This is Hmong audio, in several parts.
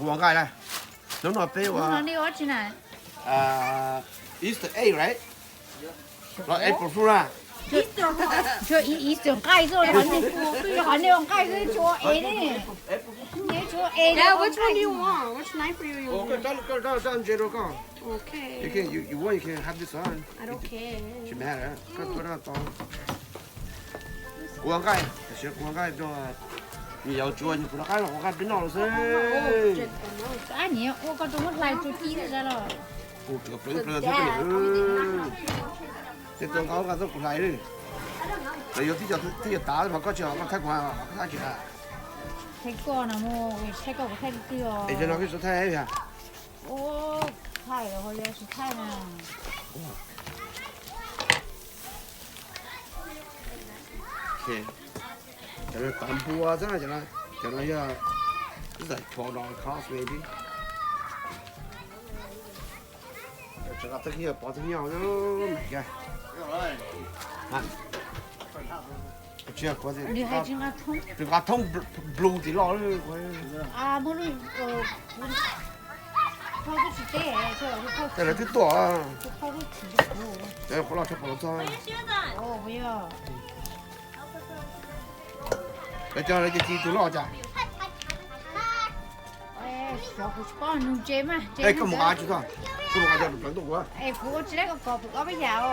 Ua nqaij na. Hnub no peb ua Easter egg, right? Los April Fool na. Easter nqaij xwb, qhov nej ua nqaij xwb, tsis ua es ne. Tsis ua es. Yeah, which one do you want? Which knife are you using? Koj ntse rau koj. Okay. You can, you, you want, you can have this one. I don't care. Tsis matter. Koj tuaj rau tau. Kuv ua nqaij, tam sim kuv ua nqaij rau nws yau tsuas, nws kuv rov qab los ua nqaij peb noj los xwb. Ab, nyiam ua koj rau muab hlais tsuas ci thiab los. Kuv tsuas pleev pleev thiab. Tej tua nqaij nqaij txob kuv hlais li. Lawv yuav tib co, tib co tav mas koj tsis, koj thaij kuv, koj thaij tsis tas. Thaij koj no mus, thaij koj kuv thaij twg os. Es no koj thaij yog. Ua, thaij los ho yog tsis thaij na. Cov no tov npua xwb, cov no yog twb txawm twelve dollar cost maybe. Tseem qab tag kis pov tag nyo, nws hais tsis nqa thoob, nws nqa thoob blue tim loj. Tej lawv twb tuaj. Qhov loj tshaj pom los txog. Lawv cov lawv ces ci tus loj cas. Koj mus nqa tsis tau, koj mus nqa cov tus plawv tuaj kuv. Kuv ua tsis laib koj kos kuv ob peb yam os.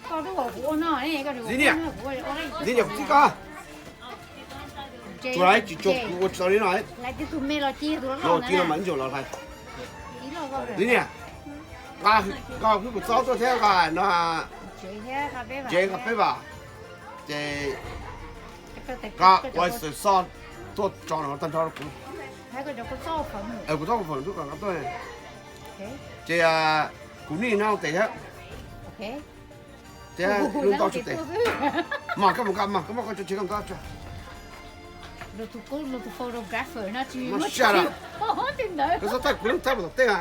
Koj twb kom kuv ua no, Zib niam, Zib niam kuv txib koj. Tsuas laiv tsis tsuas kuv ua tsis tau li no. Los ci no mas ib ntsis los hlais. Zib niam, nqa kuv txob tuaj thiab nqa no, tsev nqa peb vam. Ces nqa ua xwm xoj tuaj tso no tag nrho rau kuv. Kuv txob fawm ntuj kom nqa tuaj. Ces kuv nij no tes thiab. Thiab lub ntaub tsis tes. Mas koj mus nqa mas koj muab koj tso tsev koj ntaub tso. Koj txhob thaij kuv leej thaij mus tom tej a.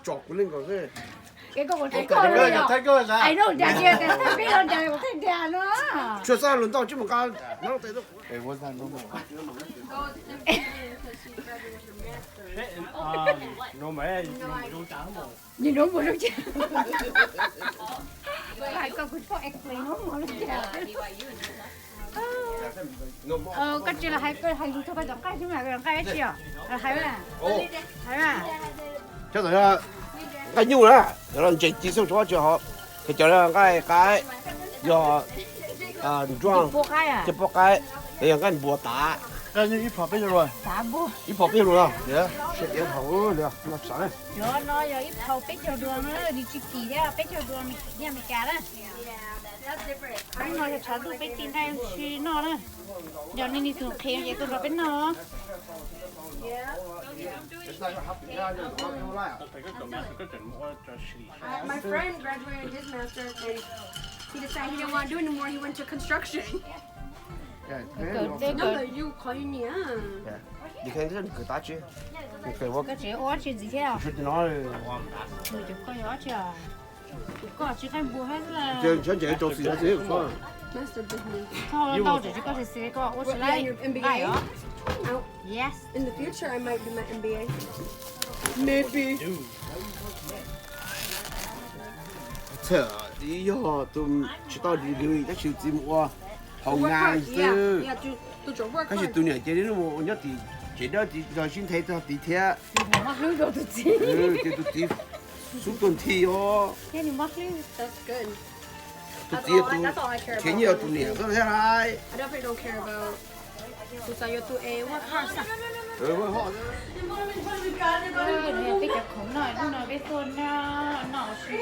Tsom kuv leej nkaus xwb. Thaij koj, thaij koj. Tsuas xav lub ntaub tsis mus nqa no tes. Nws nub mus zoo cas. Hais koj kuv txhob explain nub mus zoo cas. Koj tsis los hais, hais lus txog koj cov nqaij xwb mas, koj cov nqaij dab tsi os? Hais, hais mas. Cov nqaij nyuj na, cov no ntses ci xwb tsis hov. Ces cov nqaij qaib yog nruaj, cov pob qaib, yog nqaij npua tav. Ib phau peb caug duas no. Cov no yog ib phau peb caug duas na, nws tsis kim thiab, peb caug duas nyob Amelikas na. Qhov no yog tshav ntuj peb tiv nqaij tsis noj na. Yog nej nij tus qhev ces tuaj nrog peb noj. My friend graduated his master's and he decided he didn't want to do it anymore. He went to construction. Koj tseem ua tsis ntxiv thiab? Koj tsis nqaij npua thiab. Txhob ntau tsis koj xis xis koj ua tsis laib nqaij os. Yes. In the future, I might do my M B A. Maybe. Txawm yog tus tsis tau degree tab sis txiv mus ua hauv ngas xwb. Tab sis tus niam ces nws mus ua nyob tim tsev dawb tim zos sib nthe txog tid thiab. Ces tus txiv xub tuag nthi os. Tus txiv yog tus khiav nyiaj tus niam xwb thiab lauj. Peb cov khoom no, hnub no peb tuaj noj noj si,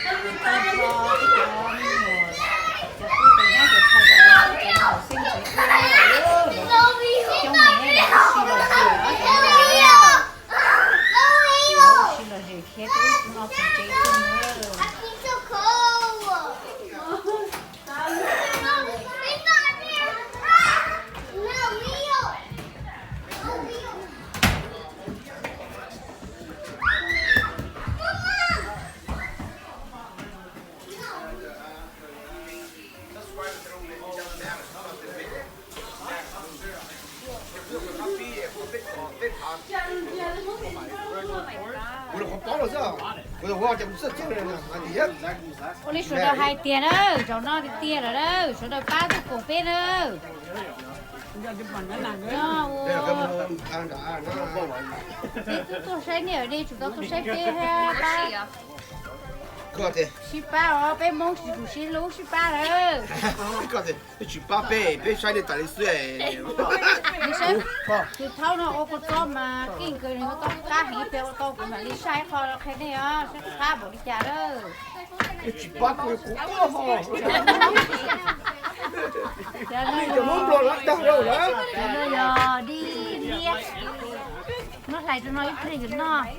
tau nrho peb cov me nyuam, cov tub cov nyab cov ntxhais, cov hauv xeeb ntxwv thiab, coob heev, lawv ua si lom zem os, cov me nyuam, lawv ua si lom zem khiav tuaj ub tsis no txog tsev tuaj na. Ua li sawv daws hais tiag na, zaum no tiag tiag lawm na, sawv daws pab tuaj koom peb na. Peb twb tuaj saib nej, nej tsum tau tuaj saib peb thiab pab. Sib pab os, peb Hmoob tsis tsum sib hlub sib pab lawm. Twb tsis pab peb, peb saib nej tas li xwb. Tus thaub no ua kua txob mas keej kawg, nws ua tau qab heev, peb ua tau kuv mam li saib qho qhia nej os, saib qab npaum li cas lawm. Tsis pab kuv, kuv tuaj ho. Cov no yog dib liab, muab hlais rau no ib pliag yuav noj.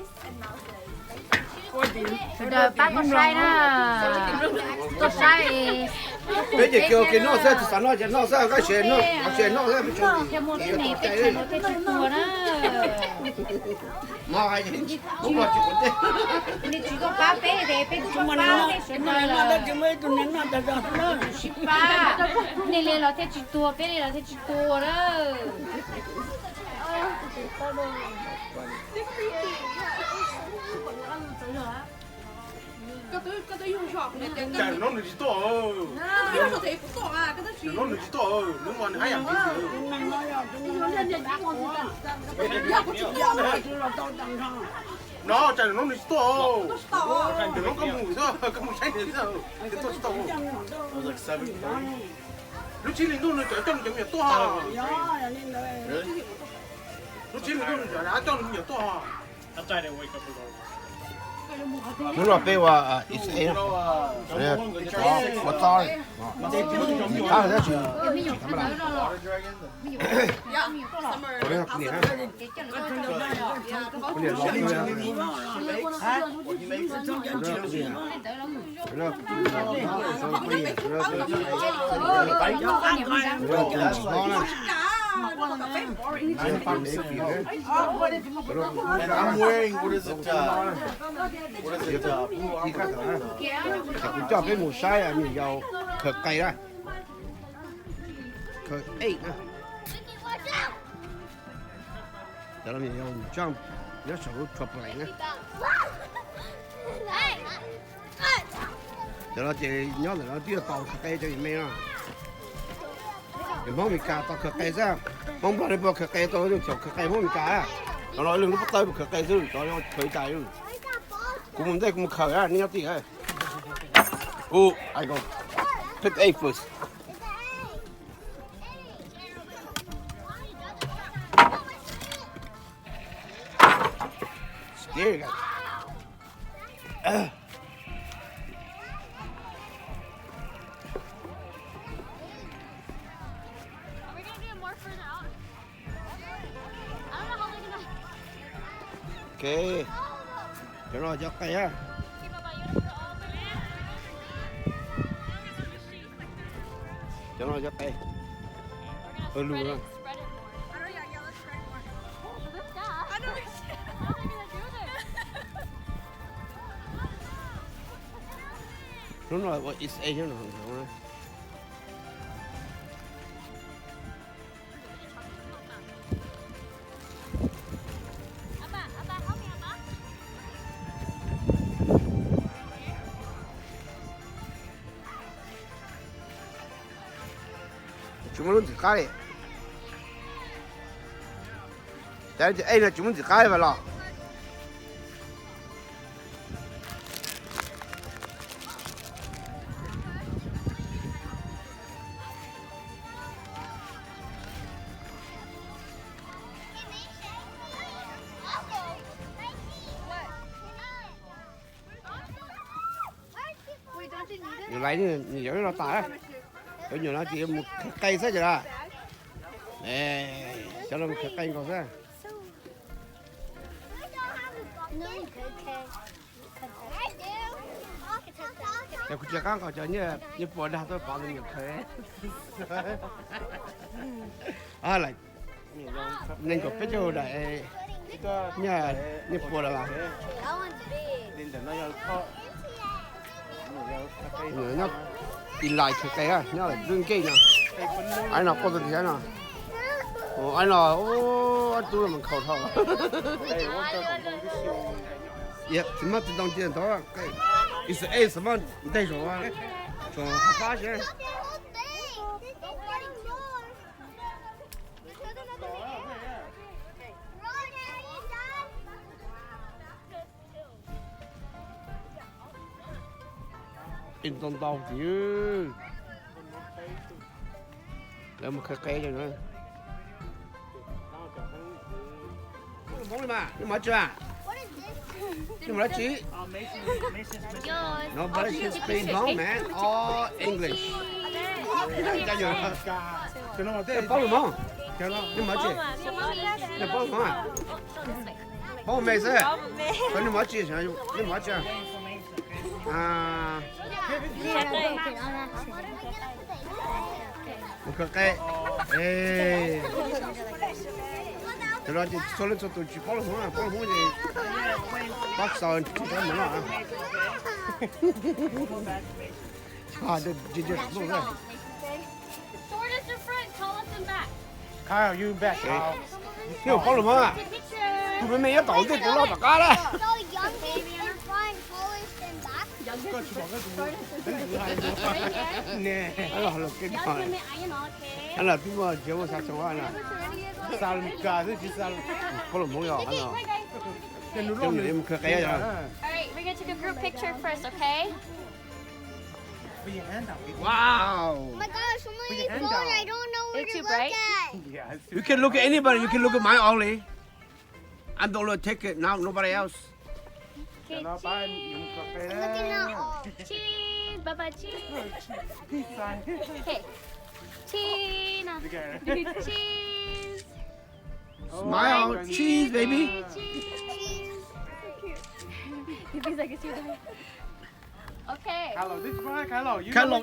Sawv daws pab tuaj saib na, tuaj saib. Peb ces kawg kiag noj xwb, tus xav noj ces noj xwb, koj tsis noj, tsis noj xwb, peb tsis thiaj muaj tib neeg, peb tsis noj thiaj tsis tuag na. Mas hais tias tsis tuaj pab peb ces peb tsis tuaj pab peb sawv daws lawm. Sib pab, nej li los thiaj tsis tuag, peb li los thiaj tsis tuag na. Tsaig no nws tsis tuaj, nws tsis tuaj, nws mas nws haj yam tiv xwb. No tsaig no nws tsis tuaj, tsaig no koj mus xwb, koj mus saib nws xwb, nws tuaj tsis tau. Lub tsib hlis ntuj nws cov coj nws cov me nyuam tuaj. Lub tsib hlis ntuj nws cov coj nws me nyuam tuaj. Hnub no peb ua ib ua txob, tab sis I'm wearing, what is it, uh, what is it, uh, blue color? Kuv coj peb mus saib me nyuam yaus khaws qe na. Khaws qe na. Cov no me nyuam yaus ntseej nyob saum lub tshua plees na. Cov no ces nyob ntawm no twb yuav tau khaws qe cov me me no. Cov Hmoob Amelikas tau khaws qe xwb. Hmoob Nplog nej puas khaws qe tau, thaum khaws qe Hmoob Amelikas. Cov no ib leeg lub pob tawb puas khaws qe xwb, cov khaws ib tas. Kuv mus ntej kuv mus khaws, nej nyob twj ywm. Ooh, I go. Pick the eight first. Scary guy. Ok. Cov no cov qe á. Cov no cov qe. Ua lus na. Hnub no ua Easter egg nyob no. Tsis muaj lub ntxim qab li. Cas ej no tsis muaj ntxim qab li los? Nws laiv nws yuav no tas, cov nyuam no ces mus khaws qe xwb ces a. Cov no mus khaws qe nkaus xwb. Ces kuv tsis qab nqos cov nyiaj puas dag tuaj pov tus me nyuam khaws. Nees nkaum peb caug daim nyiaj, nyiaj puas dag. Nyob Ilai khaws qe nyob lawm lub nkej no. Aib no quaj tau tiag no. Aib no ub. Tus los khaus dhau. Yep, tsis muaj tus ntoo cia ntawd. Is the eighth month, ntej zaum, zaum hab pab seb. Ib ntau ntau tiag. Lawv mus khaws qe rau na. Hmoob li mas, nej mus dab tsi? Nej mus dab tsi? Nobody speak Hmoob, man. All English. Nej paub lus Hmoob? Nej mus dab tsi? Nej paub lus Hmoob? Paub me xwb. Nej mus dab tsi? Nej mus dab tsi? Mus khaws qe. Cov no ces txhua leej txhua tus tsis paub lus Hmoob, paub lus Hmoob ces pab xaus tsis paub mus no. Kyle, you back. Nej paub lus Hmoob? Tus me me nyob tom ntej, tus loj tom qab lawm. Los twb muaj tsev muaj xav tsoom na. Paub lus Hmoob yog. Mus khaws qe. All right, we're gonna take a group picture first, okay? Wow. My gosh, so many phones. I don't know where to look at. You can look at anybody. You can look at mine only. I'm the only take it now. Nobody else. Okay, cheese. Bye bye, cheese. Cheese. Okay. Cheese. Cheese. Smile. Cheese, baby. Cheese. He thinks I can see that. Okay. Kyle, this is why Kyle, you know.